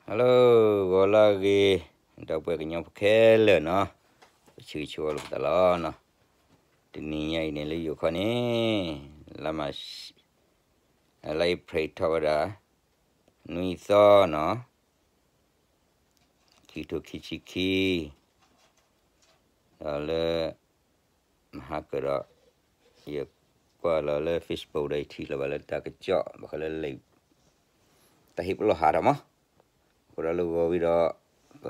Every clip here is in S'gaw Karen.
Hello, ဂီၤလၢအဂ့ၤ, ဒီပုၢ်ဝဲၢ်ကညီဖိခဲလၢာ်နီၤ, ပဆၢဂ့ၤဆၢဝါလိာ်ပသးလီၤနီၤ. တနံၤညါအံၤန့ၣ်လၢယိၤခီန့ၣ် လါမး, လါအ့ဖြ့ၣ်ထီၣ်ဝဲဒၣ် နွံသီနီၤ, ခံကထိခံဆံခံ, ဒီးလၢ မဟါကၢၢ်ဒီး ယကွၢ်လီၤလၢ Facebook ဒီးယထံၣ်လီၤဘၣ်လၢတၢ်ကစီၣ် ဘၣ်ဃးလၢလံာ် တၢ်ဟ့ၣ်ပလီၢ်ဟးထီၣ်မး, အဃိဒီးလၢဂီၤဝံၤဒီး ပ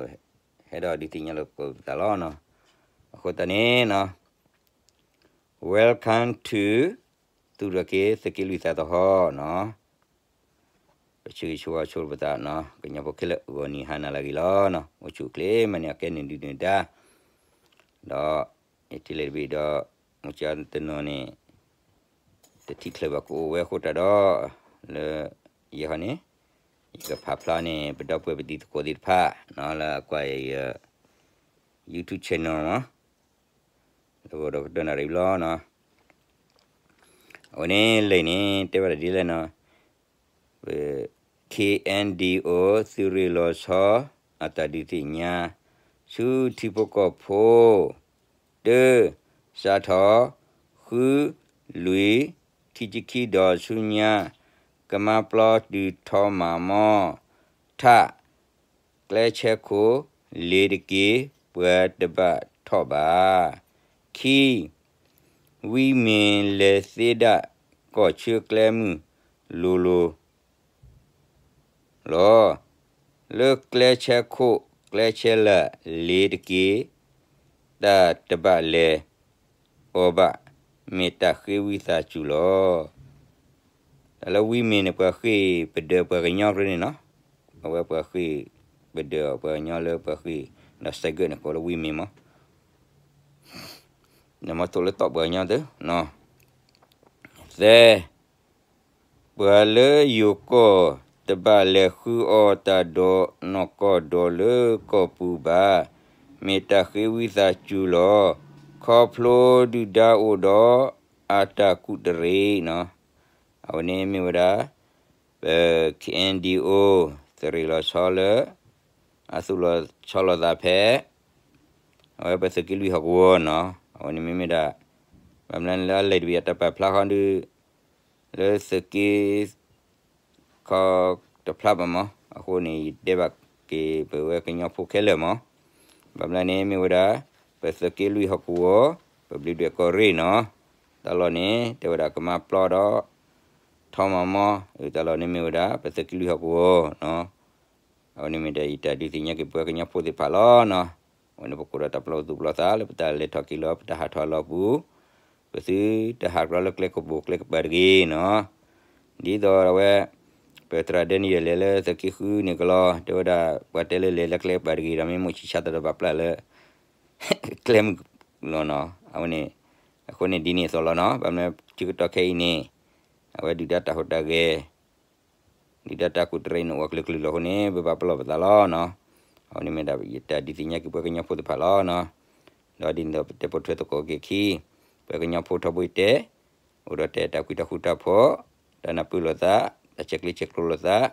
ဟဲဒီးဒုးသ့ၣ်ညါလိာ်ပသးလီၤနီၤ. အဃိသတးန့ၣ်နီၤ Welcome to သုးရ့ၣ်က့ၤ သုးက့လွံၢ်သးသဟီၣ်နီၤ. ပဆၢဂ့ၤဆၢဝါဆိပသးနီၤ, ကညီဖိခဲလၢာ် ဂီၤနံၤဟါနၤလၢအဂ့ၤလီၤနီၤ. အိၣ်ဆူၣ်အိၣ်ချ့ မၤန့ၢ်အီၤကဲနုာ်ဒုးနုာ်ဒါ, ဒီးယထံၣ်လံတဘ့ၣ်ဒီး မုၢ်ကၠီတနီၤန့ၣ် တထံၣ်ချုးဘၣ်ကအိၣ်ဝဲအဃိတၢ်ဒီး လၢယဲၢ်ခီန့ၣ် ယကဖးဖျါန့ၣ် ပဒီပုၢ်ဝဲၢ်ပတံၤသကိးသ့ၣ်တဖၣ်နီၤ လၢအကွၢ်ယ YouTube channel နီၤ, လၢဂီၤဒီးကတၢၢ်နၣ်ရံၣ်ဘျီနီၤ. အဝဲန့ၣ်လံာ်န့ၣ် တဲဝဲဒၣ်ဒ်လဲၣ်နီၤ, ပ K N D O သုးရ့ၣ်လီၤဆီ အတၢ်ဒုးသ့ၣ်ညါ ဆူထံဖိကီၢ်ဖိ တၢ စးထီၣ် ဃု လွံၢ် ခံဆံခံဒီးဆူညါ ကမါပျီတုၤထီမးမီၢ် ထး ကျဲဆဲခိၣ် လ့ၤတက့ၢ် ပှၤတဘၣ်ထီၣ်ဘၣ်. ခံ ဝံမ့ၢ်လဲၤသ့ဒၣ် ကီၢ်ဆၢကျဲမုၢ်လိၤလိၤ လီၤ. လၢကျဲဆဲခိၣ် ကျဲဆဲလၢာ် လ့ၤတက့ၢ် တၢ်တဘၣ်လဲၤအီၤဘၣ် မ့ၢ်တၢ်ဃ့ဝံသးစူၤလီၤ. တၢ်လၢဝံမ့ၢ်န့ၣ် ပှၤဃ့ၢ်ပဒၢးပှၤကညီကရၢန့ၣ်နီၤ, အဝဲပှၤဃ့ၢ်ပဒၢးပှၤကညီလၢပှၤဃ့ၢ်ဒီးစဲးဂၢၢ်န့ၣ် ကိးလၢဝံမ့ၢ်မီၢ် နမ့ၢ်ထိၣ်လၢတီၢ်ပှၤကညီသ့နီၤ. သၢ ပှၤလၢယိၤကီၢ် တဘၣ်လဲၤဃုအီၣ်တၢ်ဒီးနီၢ်ကီၢ်ဒီးလၢကီၢ်ပူၤဘၣ်, မ့ၢ်တၢ်ဃ့ဝံသးစူၤလီၤ. ခီဖျိဒုၣ်ဒါအိၣ်ဒီးအတၢ်ကူးတရံးနီၤ. အဝဲန့ၣ်မ့ၢ်ဝဲဒၣ် ပ K N D O သုးရ့ၣ်လီၤဆီလၢ အသူၣ်လီၤဆီလီၤသးဖဲ အဝဲပသုးက့လွံၢ်ဟီၣ်ကဝီၤနီၤ. အဝဲန့ၣ်မ့မ့ၢ်ဒၣ် ဘၣ်မနုၤလၢအလဲၤတဘ့ၣ်အတၢ်ပာ်ဖျါဃီဒုး လၢသုးက့ ခီတဖျါဘၣ်မီၢ်, အဃိန့ၣ် ယတဲဘၣ်က့ၤပဝဲကညီဖိခဲလၢာ်မီၢ်. ဘၣ်မနုၤန့ၣ်မ့ၢ်ဝဲဒၣ် ပသုးက့လွံၢ်ဟီၣ်ကဝီၤ ပဘျံးဒွဲၣ်ကီၢ်ရ့ၣ်နီၤ. တၢ်လီၢ်န့ၣ် တဲဝဲဒၣ်ကမါပျီဒီး ထီမၤမီၢ်, တၢ်လီၢ်န့ၣ်မ့ၢ်ဝဲဒၣ် ပသုးက့လွံၢ်ဟီၣ်ကဝီၤနီၤ. အဝဲန့ၣ်မ့ၢ်ဒၣ်ယတၢ်ဒုးသ့ၣ်ညါက့ၤပဝဲကညီဖိသ့ၣ်တဖၣ်လီၤနီၤ. အဝဲန့ၣ်ပကအိၣ်ဒီးတၢ်ပလီၢ်သူၣ်ပလီၢ်သးလၢပတၢ်လဲၤထီၣ်က့ၤလီၤ ပတၢ်ဟးထီၣ်လီၤပူၤ, ပသုတဟးကြၢးလၢကျဲကပူၤကျဲကပၤတဂ့ၤနီၤ. ဒ်သိးအဝဲ ပသရၣ်ဒဲနယဲၢ်လဲၤလၢသုးက့ဃုန့ၣ်ကလီၤ တဲဝဲဒၣ် ပှၤတဲလၢလဲၤလၢကျဲကပၤတဂ့ၤဒီး မ့ၢ်မိၣ်ဆံးဆါတၢ်ဒီးဘၣ်ပျၢ်လၢ ကျဲမုၢ်လီၤနီၤ. အဝဲန့ၣ် အဃိန့ၣ်ဒ်န့ၣ်အသိးလီၤနီၤ. ဘၣ်မနုၤဆၢကတီၢ်ခဲအံၤန့ၣ် အဝဲဒုၣ်ဒါတၢ်ဟူးတၢ်ဂဲၤ ဒုၣ်ဒါတၢ်ကူးတရံးန့ၣ် အိၣ်ကလုာ်ကလုာ်လီၤအဃိန့ၣ် ပဘၣ်ပလီၢ်ပသးလီၤနီၤ. အဝဲန့ၣ်မ့ၢ်ဒၣ်ယတၢ်ဒုးသ့ၣ်ညါက့ၤပဝဲကညီဖိသ့ၣ်တဖၣ်လီၤနီၤ. ဒီးဒ်န့ၣ်ဒီးပတဲပိာ်ထွဲသကိးက့ၤအခံ ပဝဲကညီဖိထီဘိယတဲ အိၣ်ဒီးတၢ်အဲၣ်တၢ်ကွံတၢ်ဃူတၢ်ဖိး, တၢ်နၢ်ပၢၢ်လိာ်သး, တၢ်ဆဲးကျၢဆဲးကျိးလိာ်သး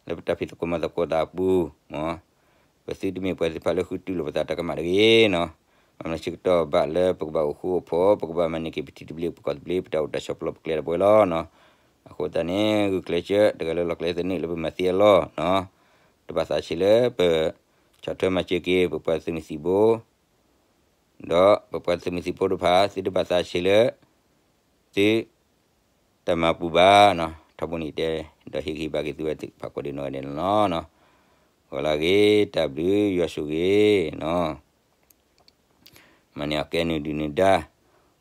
လၢပတၢ်ဖံးသကိးမၤသကိးသးအပူၤမီၢ်. ပသုတမ့ၢ်ပှၤသ့ၣ်တဖၣ်လၢဃုတုၤလိာ်ပသးတၢ်ကမၣ်တဂ့ၤနီၤ. ဘၣ်မနုၤဆၢကတီၢ်ဘၣ်လၢပကဘၣ်အိၣ်ဃူအိၣ်ဖိး, ပကဘၣ်မၤန့ၢ်က့ၤပထံတဘျ့ပကီၢ်တဘျ့ ပတၢ်အိၣ်တၢ်ဆိးပလီၢ်ပကျဲတဘိလီၤနီၤ. အဃိသတးန့ၣ် ဂုာ်ကျဲးစၢး တဂၤလၢလီၢ်ကျဲသနၢၣ်လၢပမၤသ့အလီၢ်နီၤ. တဘၣ်သးဆံးလၢပ ဆီၣ်ထွဲမၤစၢၤက့ၤ ပပှၤသုးမုၢ်သံၣ်ဘိ ဒီးပပှၤသုးမုၢ်သံၣ်ဘိတဖၣ် သုတဘၣ်သးဆံးလၢ သု တၢ်မၤပူၤဘၣ်နီၤ. ထီဘိန့ၣ်တဲ ဒီးဟ့ၣ်ဂံၢ်ဘါက့ၤသုဝဲသ့ၣ်တဖၣ်ကိးဒံးနီၢ်ဂၤဒဲးန့ၣ်လီၤ. ဂီၤလၢအဂ့ၤ တၢ်ဘျုးယွၤဆိၣ်ဂ့ၤနီၤ. မၤန့ၢ်အီၤကဲနုာ်ဒုၣ်နုာ်ဒါ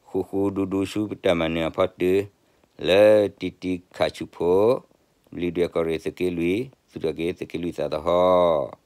ဃူဃူဒူဒူဆူပတၢ်မၤနၢၤအဖီတၢၢ် လၢတံၤတံၤခးဆူၣ်ဖိ ဘျံးဒွဲၣ်ကီၢ်ရ့ၣ်သုးက့လွံၢ် သုးထီၣ်က့ၤ သုးက့လွံၢ်သးသဟီၣ်